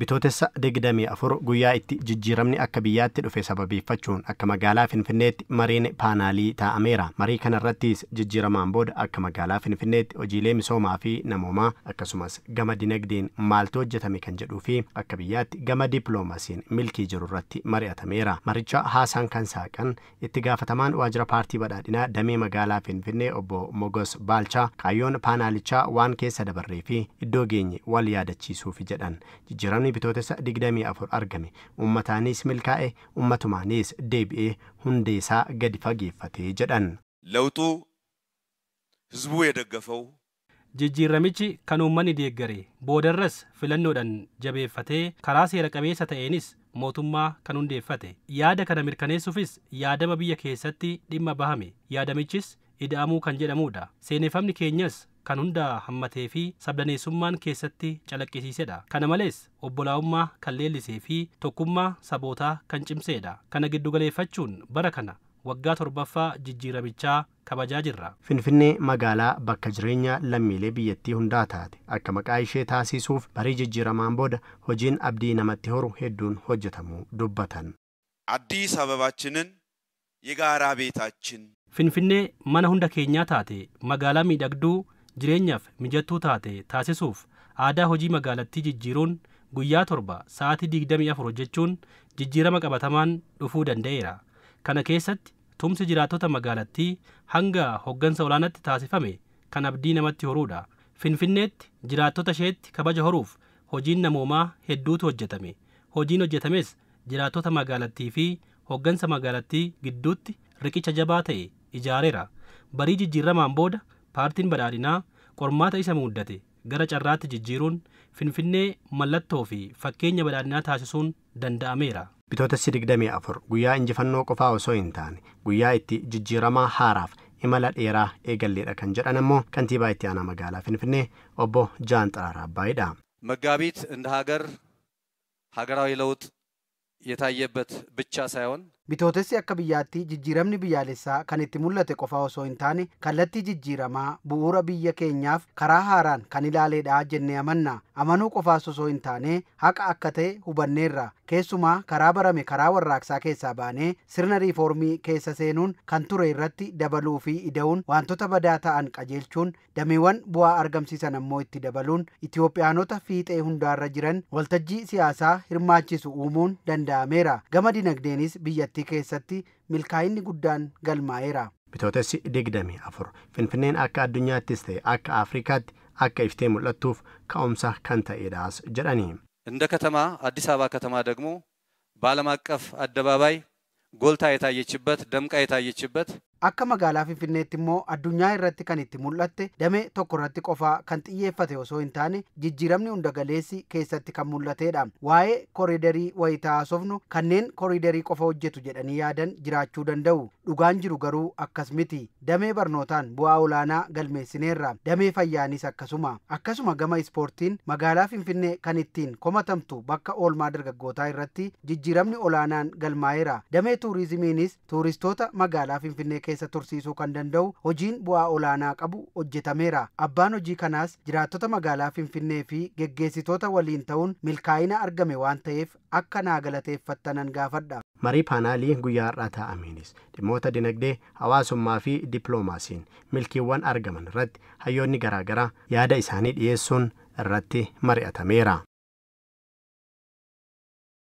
Bitootessa 24 guyyaa itti jijjiiramni akka biyyaatti dhufe sababeeffachuun akka magaalaa Finfinneetti mariin paanaalii taa'ameera. Marii kanarrattis jijjiiramaan booda akka magaalaa Finfinneetti hojiilee misoomaa fi namoomaa akkasumas gama dinagdeen maaltu hojjetame kan jedhuu fi akka biyyaatti gama dippiloomaasiin milkii jiru irratti mari'atameera. Maricha haasaan kan saaqan itti gaafatamaan waajjira paartii badhaadhinaa damee magaalaa Finfinnee obbo Mogos Baalchaa kaayyoon paanaalichaa waan keessa dabarree fi iddoo geenye wal yaadachiisuufi jedhan. Jijjiiramni Bitootessa 24 argame ummataanis milkaa'e ummatumaanis deebi'ee hundee isaa gadi fageeffatee jedhan. ለውጡ ህዝቡ የደገፈው Jijjiiramichi kan uummanni deeggare boodarras filannoodhaan jabeeffatee karaa seera qabeessa ta'eenis mootummaa kan hundeeffate. Yaada kana mirkaneessuufis yaadama biyya keessatti dhimma bahame. Yaadamichis ida'amuu kan jedhamudha. Seeneffamni keenyas kan hunda hammatee fi sabdaneessummaan keessatti calaqqisiisedha. Kana malees obbolaa'ummaa kan leellisee fi tokkummaa sabootaa kan cimsedha. Kana giddugaleeffachuun bara kana waggaa torbaffaa jijjiiramichaa kabajaa jirra. Finfinnee magaalaa bakka jireenya lammiilee biyyattii hundaa taate akka maqaa ishee taasisuuf barii jijjiiramaan booda hojiin abdii namatti horu hedduun hojjetamuu dubbatan. አዲስ አበባችንን የጋራ ቤታችን Finfinnee mana hunda keenyaa taate magaalaa miidhagduu jireenyaaf mijattuu taate taasisuuf aadaa hojii magaalattii jijjiiruun guyyaa 7 sa'aatii 24 hojjechuun jijjiirama qabatamaan dhufuu danda'eera. Kana keessatti tumsi jiraattota magaalattii hanga hoggansa olaanaatti taasifame kan abdii namatti horuudha. Finfinneetti jiraattota isheetti kabaja horuuf hojiin namoomaa hedduutu hojjetame. Hojiin hojjetames jiraattota magaalattii fi hoggansa magaalattii gidduutti riqicha jabaa ta'e ijaareera. Barii jijjiiramaan booda paartiin badhaadhinaa qormaata isa muddate gara carraatti jijjiiruun Finfinnee mallattoo fi fakkeenya badhaadhinaa taasisuun danda'ameera. Bitootessi 24 guyyaa injifannoo qofaa osoo hin taane guyyaa itti jijjiiramaa haaraaf imala dheeraa eegalleedha kan jedhan ammoo kantiibaa itti aanaa magaalaa Finfinnee obbo Jaanxiraar Abbaayidha. መጋቢት እንደ ሀገር ሀገራዊ ለውጥ የታየበት ብቻ ሳይሆን Bitootessi akka biyyaatti jijjiiramni biyyaalessaa kan itti mul'ate qofa osoo hin taane kallattii jijjiiramaa bu'uura biyya keenyaaf karaa haaraan kan ilaaleedha jennee amanna. Amanuu qofaas osoo hin taane haqa akka ta'e hubanneerra. Keessumaa karaa barame karaa warraaqsaa keessaa baanee sirna riifoormii keessa seenuun kan ture irratti dabaluu fi ida'uun wantoota badaa ta'an qajeelchuun dameewwan bu'aa argamsiisan ammoo itti dabaluun Itoophiyaanota fiixee hundaarra jiran waltajjii siyaasaa hirmaachisu uumuun danda'ameera. Gama dinagdeenis biyyattii keessatti milkaa'inni guddaan galmaa'eera. Bitootessi 24 Finfinneen akka addunyaattis ta'e akka Afrikaatti akka iftee mul'attuuf ka'umsa kan ta'edhaas jedhani. እንደ ከተማ አዲስ አበባ ከተማ ደግሞ በዓለም አቀፍ አደባባይ ጎልታ የታየችበት ደምቃ የታየችበት Akka magaalaa Finfinneetti immoo addunyaa irratti kan itti mul'atte damee tokko irratti qofaa kan xiyyeeffate osoo hin taane jijjiiramni hunda galeessi keessatti kan mul'atedha. Waa'ee koriidarii wayitaa haasofnu kanneen koriidarii qofa hojjetu jedhanii yaadan jiraachuu danda'u. Dhugaan jiru garuu akkas miti. Damee barnootaan bu'aa olaanaa galmeessineerra. Damee fayyaanis akkasuma. Akkasuma gama ispoortiin magaalaa Finfinnee kan ittiin komatamtu bakka oolmaa dargaggootaa irratti jijjiiramni olaanaan galmaa'eera. Damee tuurizimiinis tuuristoota magaalaa Finfinnee keessa tursiisuu kan danda'u hojiin bu'aa olaanaa qabu hojjetameera. Abbaan hojii kanaas jiraattota magaalaa Finfinnee fi geggeessitoota waliin ta'uun milkaa'ina argame waan ta'eef akka naa galateeffattanan gaafadha. Marii paanaalii guyyaa har'aa taa'ameenis dhimmoota dinagdee hawaasummaa fi dippiloomaasiin milkiiwwan argaman irratti hayyoonni garaagaraa yaada isaanii dhiyeessuun irratti mari'atameera.